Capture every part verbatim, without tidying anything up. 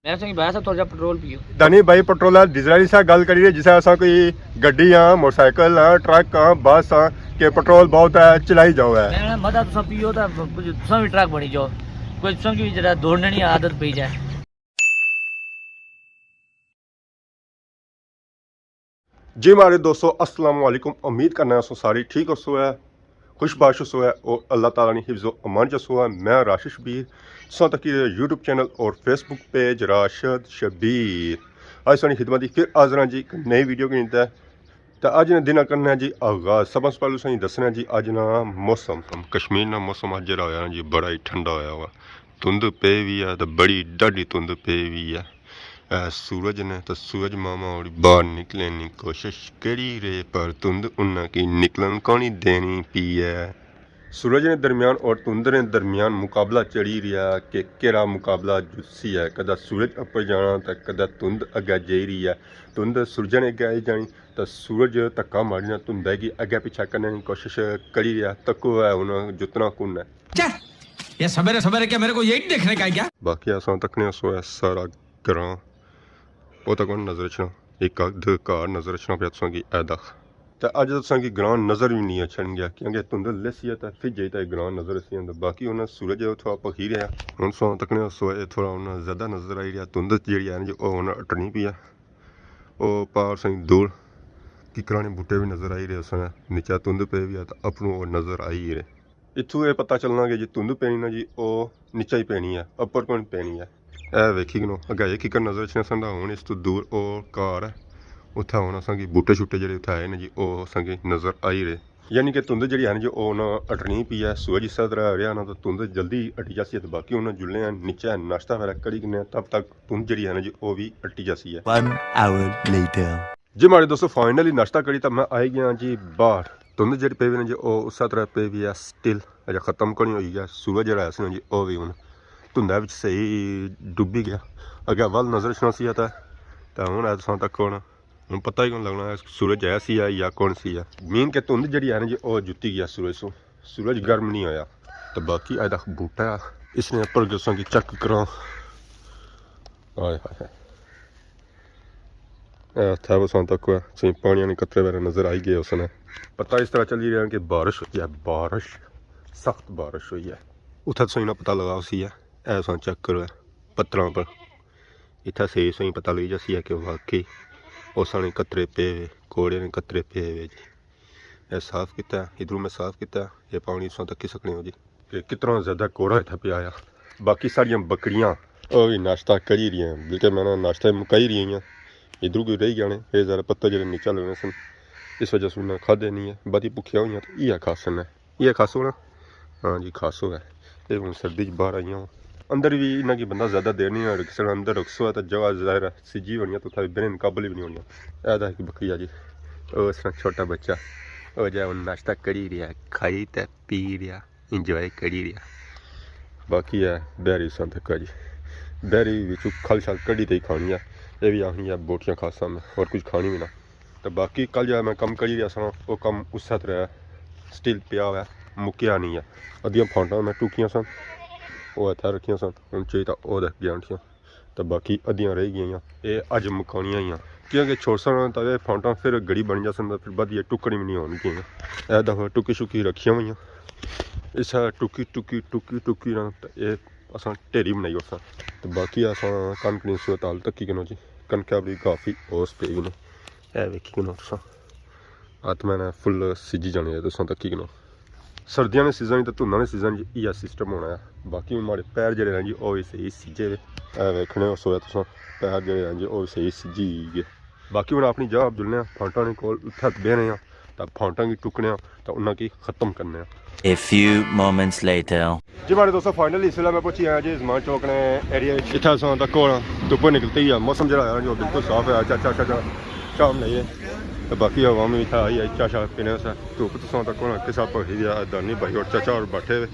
میں سنگی بھائی سا تھوڑا جہا پٹرول پیو۔ دانی بھائی پٹرول آ ڈیزل والی سا گل کری رہے، جسے اساں کوئی گڈی آں، موٹر سائیکل آں، ٹرک آں، بس آں، کہ پٹرول بہت ہے، چلائی جاؤ ہے۔ میں مدہ تساں پیو تا تساں بھی ٹرک بنی جاؤ، کوئی تساں کی بھی جڑا دوڑنے نی عادت پئی جائے۔ جی ماڑے دوستو، السلام علیکم۔ امید کرنا سو ساری ٹھیک ہوسو ہے، خوش باش ہوسو ہے اور اللہ تعالیٰ نی حفظ و امان چ ہوسو ہے۔ میں راشد شبیر، تساں تکی یوٹیوب چینل اور فیس بک پیج راشد شبیر۔ اج تساں نی خدمت اچ پھر حاضر ہاں جی اک نئی ویڈیو کے نال۔ تے اج نے دن کرنا جی آغاز۔ سب سے پہلے تساں کی دسنا جی اج نا موسم۔ کشمیر نا موسم اج جیڑا ہویا نا جی، بڑا ہی ٹھنڈا ہویا ہوا۔ تند پئی وی ہے تے بڑی ڈاڈھی تند پئی وی ہے۔ اے سورج نے تے سورج ماما ہوری باہر نکلنے نی کوشش کری رہے، پر تند انہاں کی نکلن کونی دینی پئی ہے۔ سورج نے درمیان اور تند نے درمیان مقابلہ چڑھی رہیا کہ کیڑا مقابلہ جتسی ہے۔ کدے سورج اپر جانا تے کدے تند اگے جائی رہی ہے۔ تند سورج نے اگے آئی جانی تے سورج دھکا ماری نا تندے کی اگے پچھے کرنے نی کوشش کری رہیا۔ تکو ہے ہن جتنا کون ہے۔ کیا؟ یہ سویرے سویرے کیا میرے کو یہی دیکھنے کا ہے کیا؟ باقی اساں تکنے سو ہے سارا گراں۔ او تک ہن نظر اچھنا، ایک ادھ گھر نظر اچھنا پیا تساں کی اے دکھ۔ تے اج تساں کی گراں نظر وی نہیں اچھن گیا، کیونکہ تند لیسی ہے تے پھر جائی تے گراں نظر اچھی جاندا۔ باقی ہن سورج تھوڑا پکھی رہیا۔ ہن تساں تکنے سو ہے تھوڑا ہن زیادہ نظر آئی رہیا۔ تند جیڑی ہے نا جی، او ہن اٹنی پئی ہے۔ او پار سائیں دور ککراں نے بوٹے وی نظر آئی رہے سن۔ نیچے تند پئی وی ہے تے اپروں او نظر آئی رہے۔ اتھوں اے پتہ چلنا کہ جی تند پینی نا جی، او نیچے ہی پینی ہے، اپر کون پینی ہے۔ اے ویکھی کنو، اگے اے ککر نظر اچھنے سن، ہن اس تو دور او گھر ہے، اتھے ہن اساں کی بوٹے شوٹے جیڑے اتھے آئے نے جی، او اساں کی نظر آئی رہے۔ یعنی کہ تند جیڑی ہے نا جی، او ہن اٹنی پئی ہے۔ سورج اسے طرح رہیا نا، تو تند جلدی اٹی جاسی ہے۔ تے باقی ہن جلنے آں نیچے ناشتہ وغیرہ کری کنے، تب تک تند جیڑی ہے نا جی، او وی اٹی جاسی ہے۔ One hour later. جی ماڑے دوستو، فائنلی ناشتہ کری تے میں آئی گیا جی باہر۔ تند جیڑی پئی وی نا جی، او اسے طرح پئی وی ہے سٹل، اجے ختم کونی ہوئی ہے۔ سورج جیڑا ہے سی نا جی، او وی ہن تندے وچ صحیح ڈبی گیا۔ اگے ول نظر اچھنا سی تے، تے ہن اے تساں تک ہن ہن پتہ ہی کون لگنا ہے سورج ہے سی ہے یا کون سی ہے۔ مین کہ تند جیڑی ہے نا جی، او جتی گیا سورج سوں۔ سورج گرم نہیں ہویا۔ تے باقی اے دا بوٹا ہے، اس نے اپر گساں کی چیک کراں۔ آئے ہائے ہائے۔ اے تھا بساں تک کوئی سی پانی نے قطرے وغیرہ نظر آئی گئے اس نے۔ پتہ اس طرح چلی رہیا کہ بارش ہوئی ہے، بارش، سخت بارش ہوئی ہے۔ اتھا تساں نہ پتہ لگا سی ہے، اے تساں چیک کرو ہے، پتھراں پر۔ اتھا صحیح صحیح پتہ لگی جاسی ہے کہ واقعی اوساں نے قطرے پے ہوئے، کوڑے نے قطرے پے ہوئے جی۔ اے صاف کیتا، ادھروں میں صاف کیتا، اے پانی تساں تکی سکنے ہو جی۔ کہ کتنا زیادہ کوڑا اتھا پیا آیا۔ باقی ساڑیاں بکریاں، او وی ناشتہ کری رہیاں، بلکہ میں نا ناشتہ مکائی رہی ہیں۔ ادھروں کوئی رہی جانے، اے ذرا پتہ جیڑے نیچے لگنے سن، اس وجہ سے انہاں کھادے نہیں ہے۔ باقی بھکھیاں ہوئیاں تو ایہہ کھاسن ہے۔ ایہہ کھاسو نا؟ ہاں جی، کھاسو ہے۔ اے ہن سردی چ باہر آئیاں۔ اندر وی انہاں کی بندہ زیادہ دیر نہیں رکھی سکنا، اندر رکھسو ہے تاں جگہ ظاہر ہے سجی ہونی ہے، تاں اتھا بہنے نی قابل وی نہیں ہونی۔ اے دا ہک بکری آ جی، او اس نا چھوٹا بچہ، او جا ہن ناشتہ کری رہیا، کھائی تے پی رہیا، انجوائے کری رہیا۔ باقی ہے بہری سان تک جی، بہری وچوں کھل شل کڈی تے ہی کھانی ہے۔ اے وی آخنی ہے بوٹیاں کھاساں میں، اور کچھ کھانی وی نہ۔ تے باقی کل جیڑا میں کم کری رہیا ساں، او کم اسے طرح سٹل پیا ہوا ہے، مکیا نہیں ہے۔ ادھیاں پھانٹاں میں ٹکیاں سن، او اتھے رکھیاں سن، ہن چاہیے تاں او دے گیاں اٹھیاں، تے باقی ادھیاں رہ گئیاں۔ اے اج مکانیاں ہیاں، کیونکہ چھوڑساں نا تاں اے پھانٹاں پھر گڑی بن جاسن، تاں پھر بعد یہ ٹکڑی وی نہیں ہون گیاں۔ اے دفعہ ٹکی شکی رکھیاں ہوئیاں، اسے ٹکی ٹکی ٹکی ٹکی نا تے اے اساں ڈھیری بنائی اوڑساں۔ تے باقی اساں کنک نی صورت حال تکی کنو جی، کنکا بڑی کافی اوس پئی گئی نے۔ اے ویکھی کنو تساں، اتھا میں نے فل سجی جانے آ، تساں تکی کنو۔ سردیاں نے سیزن تے دھنداں نے سیزن چ ایہا سسٹم ہونا ہے۔ باقی ہن ماڑے پیر جیڑے ہیں جی، او وی صحیح سجے وے۔ اے ویکھنے ہو سویا تساں، پیر جیڑے ہیں جی، او وی صحیح سجی گئے۔ باقی ہن اپنی جگہ جلنے آں، پھانٹاں نے کول اتھے بہنے آں، تے پھانٹاں کی ٹکنے آں، تے انہاں کی ختم کرنے آں۔ A few moments later. جی ماڑے دوستو، فائنلی اس ویلے میں پہنچی آیا جی زمان چوک نے ایریا وچ۔ اتھا اساں تک ہونا، دھوپ نکلتی ہے، موسم جیڑا ہے جو بالکل صاف ہے۔ چاچا، چاچا، چاہ بنائی ہے۔ تے باقی عوام وی اتھا آئی ہے چاہ شاہ پینے واسطے۔ دھوپ تساں تک ہونا کسا پکڑی دیا، دانی بھائی اور چاچا اور بیٹھے ہوئے۔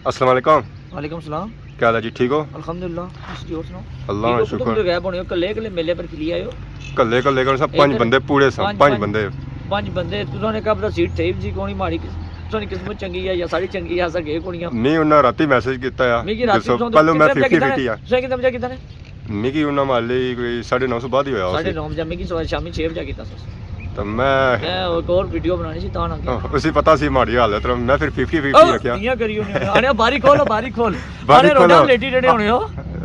السلام علیکم۔ وعلیکم السلام۔ کیا حال ہے جی، ٹھیک ہو؟ الحمدللہ، تسی ٹھیک ہو، سناؤ؟ اللہ نا شکر۔ کدھر غائب ہونے ہو؟ کلے کلے میلے پر کھلی آئے ہو؟ کلے کلے کر سب پنج بندے پورے سن، پنج، پنج بندے۔ پنج بندے، تساں نے کیا پتا سیٹ تھئی جی کونی ماڑی، تساں نی قسمت چنگی ہے یا ساڑی چنگی ہے، اساں گئے کونی آں۔ نہیں، انہاں راتی میسج کیتا ہے۔ میکی راتی دسو، تساں پہلو میں ففٹی ففٹی آ۔ تساں کتنا بجے کیتا نے؟ میکی انہاں محلے کوئی ساڑھے نو سو بعد ہی ہویا ساڑھے ہوسی۔ نو بجے میکی سوائے شامی چھ بجے کیتا سا۔ تو میں میں ایک اور ویڈیو بنانی سی، تاں نہ کیا۔ ہاں، اسی پتہ سی ماڑی حالت، میں پھر ففٹی ففٹی او، رکھیا۔ کیاں کری ہونے ہو؟ آنے باری کھولو، باری کھول۔ باری آنے روڈا کھولو۔ لیٹی ڈیڈے ہونے ہو۔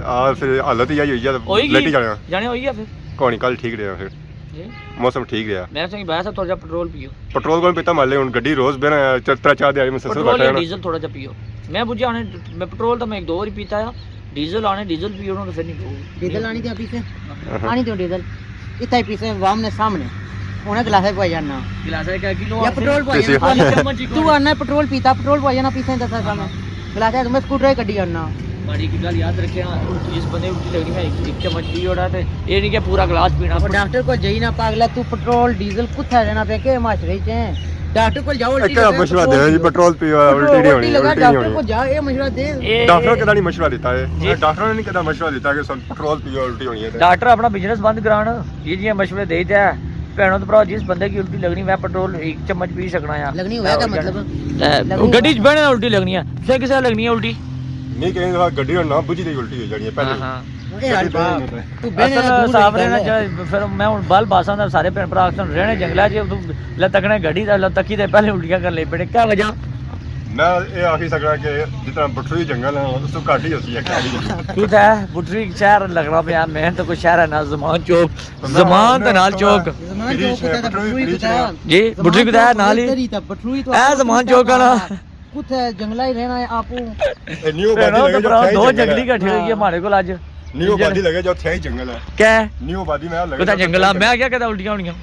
آ، پھر حالت ہی آئی ہوئی ہے، ہوئی گئی؟ لیٹی جانا۔ جانے ہوئی ہے پھر۔ کوئی نہیں، کل ٹھیک رہیا پھر۔ جی؟ موسم ٹھیک رہیا۔ میں سنگی بایا سا تھوڑا جا پٹرول پیو۔ پٹرول کون پیتا مالے، ہن گڈی روز بہنا ہے، چار، ترے چار دیہاڑی میں سسر پٹرول بیٹھا یا ہے نا۔ ڈیزل تھوڑا جا پیو۔ میں بجھا آنے، میں پٹرول تو میں ایک دو باری پیتا آ، ڈیزل آنے، ڈیزل پیو نا تو پھر نہیں پیو۔ ڈیزل آنی تے پیسے؟ ہاں۔ آنی تے ڈیزل۔ اتھا ہی پیسے عوام نے سامنے۔ ہن گلاسے پوائی جانا۔ گلاسے کا کلو یا آ پٹرول پوائی پیسے۔ جانا۔ آنی چمچ ہی تو کوئی۔ آنا پٹرول پیتا، پٹرول پوائی جانا پیسے دسا سامنے۔ گلاسے میں سکوٹر ہی کڈی آنا۔ ماڑی ایک گل یاد رکھیا، جس بندے الٹی لگنی ہے، ایک، ایک چمچ پی اوڑا تے اے نہیں کہ پورا گلاس پینا۔ او ڈاکٹر کول جائی نہ پاگلا، تو پٹرول، ڈیزل کتھا لینا پیا، کے معاشرے چ ہیں؟ ڈاکٹر کول جاؤ، اے الٹی کیا لگا، مشورہ پٹرول دے جی، پیو۔ پٹرول پیو، پٹرول، الٹی نہیں الٹی ہونی، لگا، الٹی نہیں ڈاکٹر ہونی۔ کول جا، اے مشورہ دے۔ اے ڈاکٹر نے کدا نہیں مشورہ دیتا ہے، اے جی۔ ڈاکٹر نے نہیں کدا مشورہ دیتا کہ سن پٹرول پیو، الٹی ہونی ہے تے۔ ڈاکٹر اپنا بزنس بند کران، یہ جیاں مشورے دے تے۔ بھینو تے بھراؤ، جس بندے کی الٹی لگنی، میں پٹرول ایک چمچ پی سکنا آ۔ لگنی ہویا کیا مطلب؟ تے لگنی گڈی چ بہنے نال الٹی لگنی ہے۔ تساں کسے لگنی ہے الٹی؟ نہیں، کہیں دفعہ گڈی نہ بجھی تے الٹی ہو جانی ہے پہلے۔ ہاں، ہاں۔ اے حال پا، تو بہنے اصل نال دور صاحب رہی رہنا گل ہے۔ چاہے، پھر میں ہن بال باساں دا سارے بھین بھرا آکھسن، رہنے جنگلہ چ، تو لتکنے گڈی دا، لتکی تے پہلے الٹیاں کر لے پڑے۔ کیا وجہ؟ میں اے آکھی سکنا کہ جتنا بٹھروئی جنگل ہے، اس تو گھٹ ہی ہوسی ہے۔ کتھے بٹھروئی شہر لگنا پیا، میں تو کوئی شہر ہے نا، زمان چوک۔ زمان تے نال چوک۔ زمان چوک کتھے تے بٹھروئی کتھے؟ جی، بٹھروئی کتھے نال ہی۔ اے زمان چوک آلا۔ کتھے جنگلہ ہی رہنا ہے آپوں۔ اے نیو آبادی لگے جو تھیا ہی دو جنگل ہے۔ جنگلی کٹھے ہوئی ہے ماڑے کول اج۔ نیو آبادی لگے جو تھیا ہی جنگل ہے۔ کیا؟ نیو آبادی میں لگے کتھے جو جنگل آ، میں کیا کہتا الٹیاں ہونیاں؟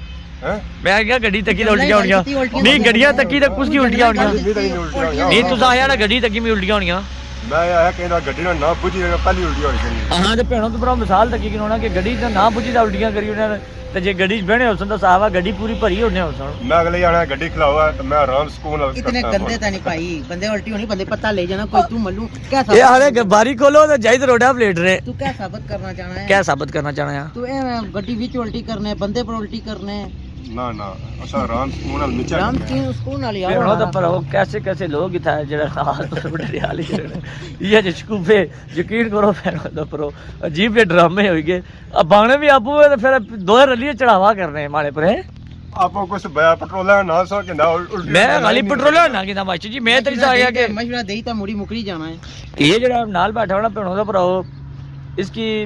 ہیں؟ میں کیا گڈی تکی تے الٹیاں ہونیاں؟ نہیں، گڈیاں تکی تے کس کی الٹیاں ہونیاں؟ نہیں، تساں آیا نا گڈی تکی میں الٹیاں ہونیاں۔ میں آیا کہنا گڈی نا نہ بجھی تے پہلی الٹی ہوئی جانی۔ ہاں، تے بھینو تے بھراؤ مثال تکی گنونا کہ گڈی تے نہ بجھی تے الٹیاں کری انہاں نے۔ تے جے گڈی چ بہنے ہوسن تاں صاحب آ گڈی پوری بھری ہونے ہوسن۔ میں اگلے آخنا گڈی کھلاؤ آ تے میں آرام سکون نال اتنے کرتا گندے ہاں۔ تے نہیں پائی، بندے الٹی ہونی، بندے پتہ لے جانا، کوئی تو ملوں کیا اے ثابت آخنے کہ باری کھولو تے جائی تے روڈا پلیٹ رہے۔ تو کیا ثابت کرنا چاہنا ہے؟ کیا ثابت کرنا چاہنا ہے؟ تو اے گڈی وچ الٹی کرنے، بندے پر الٹی کرنے۔ نہ، نہ، اساں آرام سکون نال مچا آرام کرنے۔ سکون، سکون نال یار بھینو تے ہمارا۔ بھراؤ، کیسے کیسے لوگ اتھا جڑا خاص طور پر ڈڈیال ہی رہنے۔ یہ جے شکوفے، یقین کرو بھینو تے بھراؤ، عجیب جے ڈرامے ہوئی گئے۔ اب بانے بھی آپو ہے تے پھر دوئے رلیے چڑھاوا کرنے ماڑے پر، ہیں؟ آپو کچھ بیا پٹرولا نہ سو کہندا ال-، الٹی میں نہ خالی نہیں پٹرولا نہ کہندا ماشٹر جی، میں تیری سا آیا کہ مشورہ دئی تے مڑی مکری جانا ہے۔ یہ جڑا نال بیٹھا ہونا بھینو تے بھراؤ، اس کی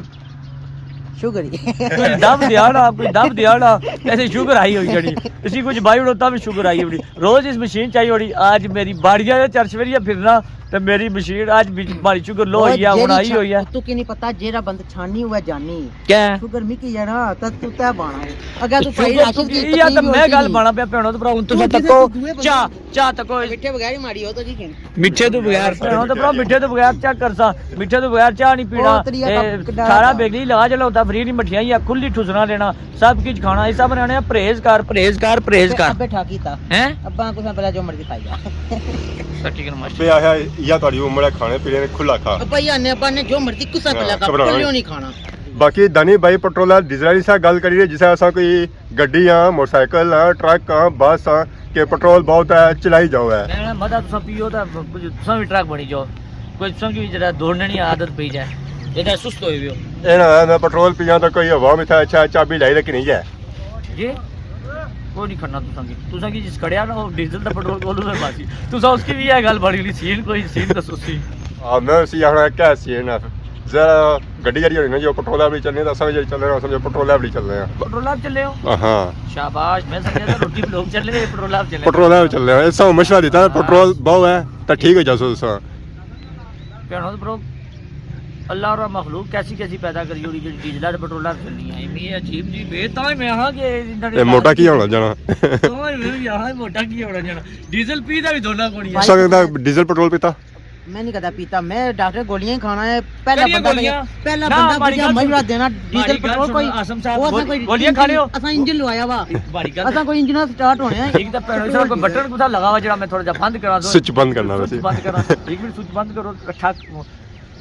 شوگر ہی۔ کوئی دب دیا نا، کوئی دب دیا نا، ایسے شوگر ہائی ہوئی جانی۔ اسی کچھ بائی اڑو تب شوگر ہائی ہونی۔ روز اس مشین چاہیے ہونی۔ آج میری باڑیاں دے چرچ ویریاں پھرنا، تے میری مشین آج بھی ماڑی شوگر لو او ہوئی ہے، ہن جیڑی ہائی چھا-، ہوئی ہے۔ تو کی نہیں پتا، جیڑا بندہ چھانی ہوئے جانی۔ کیا؟ شوگر مکی جانا، تے تو تے بانا ہے۔ اگر تو بھائی شوگر راشد تو کی کی، یا تکلیف تے میں ہوتی گل نہیں۔ بانا پیا بھینو تے بھراؤ، ہن تو تساں جیسے تکو، دوئے بندے چا، چا تکو۔ مٹھے بغیر ہی ماڑی ہو تو جی کہیں۔ مٹھے تو بغیر، بھینو تے بھراؤ، مٹھے تو بغیر چیک کرسا، مٹھے تو بغیر چاہ نہیں پینا۔ او تیری اے، کپ کڈا سارا ہے۔ بیگلی لا چلو، تفریح نہیں، مٹھیاں ہی آ، کھلی ٹھسنا لینا، سب کچھ کھانا، اس سب نے آنے پرہیز کر، پرہیز کر، پرہیز کر۔ ابے ٹھاکی تا۔ ہیں؟ ابا کسا پہلا جو مرضی کھائی جا۔ سچی کر ماشٹر۔ ابے آخیا، یا تہاڑی عمر ہے کھانے پینے نے، کھلا کھا۔ ابا ہی آنے، ابا نے جو مرضی کسا ہاں، پہلا کھا، گھبراؤ کلیو نہیں۔ نہیں کھانا۔ باقی دانی بھائی پٹرول آلا ڈیزل آلی سا گل کری رہے، جسے اساں کوئی گڈی آں، موٹر سائیکل آں، ٹرک آں، بس آں، کہ پٹرول بہت ہے، چلائی جاؤ ہے۔ میں مدد تساں پیو تے تساں بھی ٹرک بنی جاؤ۔ کوئی تساں کی بھی جڑا دوڑنے نی عادت پئی جائے۔ جڑا سست ہوئے ویو۔ اے نا، میں پٹرول پیاں تے کوئی عوام اتھا اچھا چابی لائی رکھنی جائے۔ جی؟ کوئی نہیں کھڑنا تساں کی۔ تساں کی جس کھڑیا نا، وہ ڈیزل دا پٹرول کولو میں باسی۔ تساں اس کی بھی یہ گل بڑی ہوئی سین، کوئی سین دسو سی۔ آ، میں اسی آخنا کیا سین ہے؟ ذرا گڈی جیڑی ہونی نا، جو پٹرول آلی چلنی، تے اساں وی جیڑی چلنے آں، سمجھو پٹرول آلی چلنے آں۔ پٹرول آلی چلے ہو؟ ہاں۔ شاباش، میں سمجھا تھا روٹی لوگ چلنے، پٹرول آلی چلنے۔ پٹرول آلی چلنے آں، اس طرح مشورہ دیتا، ہاں۔ پٹرول بہو ہے، تے ٹھیک ہو جاسو تساں۔ بھینو تے برو، اللہ اور مخلوق کیسی کیسی پیدا کری ہوئی جیڑی ڈیزل تے پٹرول آلی چلنی ہے۔ یہ عجیب جی بے تاں میں ہاں کہ انہاں نے اے موٹا کی ہونا جانا؟ تو میں یہاں موٹا کی ہونا جانا؟ ڈیزل پی دا بھی دھونا کونی ہے۔ تساں کدے ڈیزل پٹرول پیتا؟ میں نہیں کدا پیتا، میں ڈاکٹر گولیاں ہی کھانا ہے۔ پہلا کیڑیاں بندہ گولیاں؟ پہلا نہ، بندہ ماڑی گل مشورہ سن، دینا، ڈیزل ماڑی گل پٹرول سن، کوئی، آسم صاحب، وہ اساں گول-، کوئی گولیاں کھانے ہو؟ اساں انجن لوایا وا۔ ماڑی گل اساں سن۔ کوئی انجن سٹارٹ ہونے ہیں۔ ایک تو بھینو صاحب کوئی بٹن کتھا لگا ہوا جڑا میں تھوڑا جہا بند کراں، سوئچ بند کرنا سوئچ ویسے۔ بند کراں۔ ایک منٹ سوئچ بند کرو، اچھا،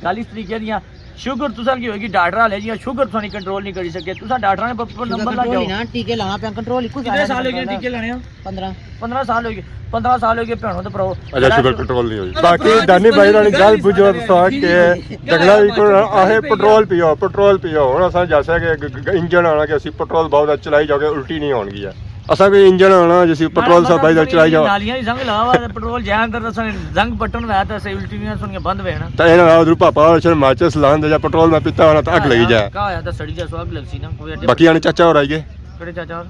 گل اس طریقے دیاں، شوگر تساں کی ہوئے گی ڈاکٹر والے جی، شوگر تساں نی کنٹرول نہیں کری سکے، تساں ڈاکٹر نے پ-، پ-، شوگر نمبر لگ کنٹرول جاؤ۔ ہی نا، ٹیکے لانا پیا، کنٹرول ہی کتنے سال ہوئے گئے ٹیکے لانے آ؟ پندرہ۔ پندرہ سال ہوئے گئے، پندرہ سال ہوئے گئے بھینو تے پراؤ۔ اچھا، شوگر کنٹرول نہیں ہوئی۔ باقی دانی بھائی نال گل بجو تساں کہ جنگلا وی کو آہے پٹرول پیو، پٹرول پیو۔ ہن اساں جیسا کہ گ-، گ-، انجن آنا کہ اسی پٹرول بہت چلائی جاؤ کہ الٹی نہیں ہون گی ہے۔ اساں کوئی انجن آنا جسی پٹرول سا بھائی دا چلائی جاؤ۔ نالیاں ہی زنگ لاوا تے پٹرول جان اندر اساں زنگ پٹن وے تے اسے الٹی نہیں سن کے بند وے نا۔ تے انہاں ادھروں پاپا اور چل ماچس لان دے جا پٹرول میں پیتا ہونا تے اگ لگی جائے۔ کا ہویا تے سڑی جا سو اگ لگسی نا کوئی اڈے۔ باقی آنے چاچا اور آئی گئے۔ کڑے چاچا اور؟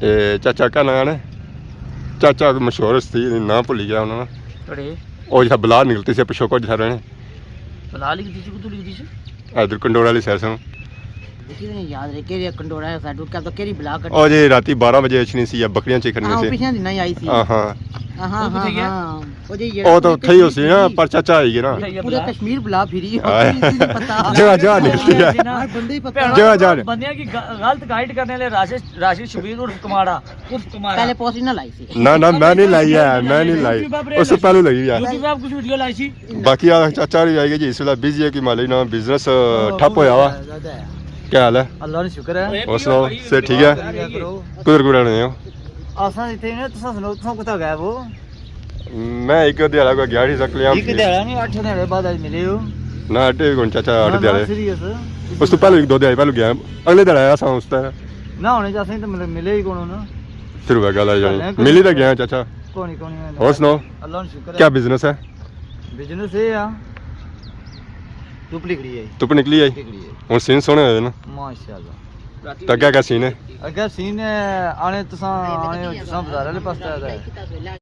اے چاچا کا نام ہے؟ چاچا کوئی مشہور ہستی، نام بھلی گیا انہاں نا۔ کڑے؟ او جتھا بلا نکلتی سی پچھو کو جتھا رہنے۔ بلا لکھتی سی، کتھوں لکھتی سی؟ ادھر کنڈوڑا والی سائیڈ سے۔ دیکھی نہیں یاد رہے، کیڑی کنڈوڑا ہے سائیڈ، کیا تو کیڑی بلا کٹی؟ او جی راتی بارہ بجے اچھنی سی یا بکریاں چیک کرنی ہاں، او سی۔ پچھے دی نہیں آئی سی۔ ہاں، ہاں۔ ہاں، ہاں، او کتھے ہاں، گیا؟ ہاں۔ او جی، او تو اتھے ہی ہو سی نا، پر چاچا آئی گئے نا۔ اتھے ہی پورے بلا۔ کشمیر بلا پھری، ہاں۔ کسی نہیں پتا۔ جگہ جگہ نکلتی ہے۔ ہر بندے ہی پتا۔ جگہ جگہ۔ بندیاں کی غ-، غلط گائیڈ کرنے والے راشد، راشد شبیر عرف کماڑا، عرف کماڑا۔ پہلے پوسٹ نہ لائی سی۔ نہ، نہ، میں نہیں لائی ہے، میں نہیں لائی۔ اس سے پہلے لگی ہے۔ یوٹیوب پہ آپ کچھ ویڈیو لائی سی۔ باقی آ چاچا ہوری آئی گئے جی، اس ویلے بزی ہے کہ مالک نا بزنس، آ، ٹھپ ہویا وا۔ زیادہ ہے۔ کیا حال ہے؟ اللہ نے شکر ہے۔ اور سناؤ، صحت ٹھیک ہے؟ کدھر کدھر رہنے ہو؟ اساں اتھے نے، تساں سناؤ، تساں کتھا گئے وہ؟ میں ایک دیہاڑا کو گیا نہیں سا کلیام ایک دیہاڑا نہیں، اٹھ دیہاڑے بعد اج ملے ہو۔ نہ، اٹھے کون چاچا، اٹھ نہ، نہ، دیہاڑے۔ سیریس۔ اس تو پہلے ایک دو دیہاڑے پہلے گیا۔ اگلے دیہاڑے آیا سا اس طرح۔ نہ ہونے چاہتے تو ملے، ملے ہی کون ہونا۔ پھر وہ گل آ جانی۔ ملے ہی تو گیا چاچا۔ کونی، کونی ہونا۔ اور سناؤ؟ اللہ نے شکر ہے۔ کیا بزنس ہے؟ بزنس اے آ، دھپ نکلی آئی۔ دھپ نکلی آئی؟ نکلی آئی۔ ہن سین سوہنے ہوئے نا۔ ماشاءاللہ۔ تے اگے کیا سین ہے؟ اگے سین ہے، آنے تساں، آنے تساں بازار والے پاسے آ جائے۔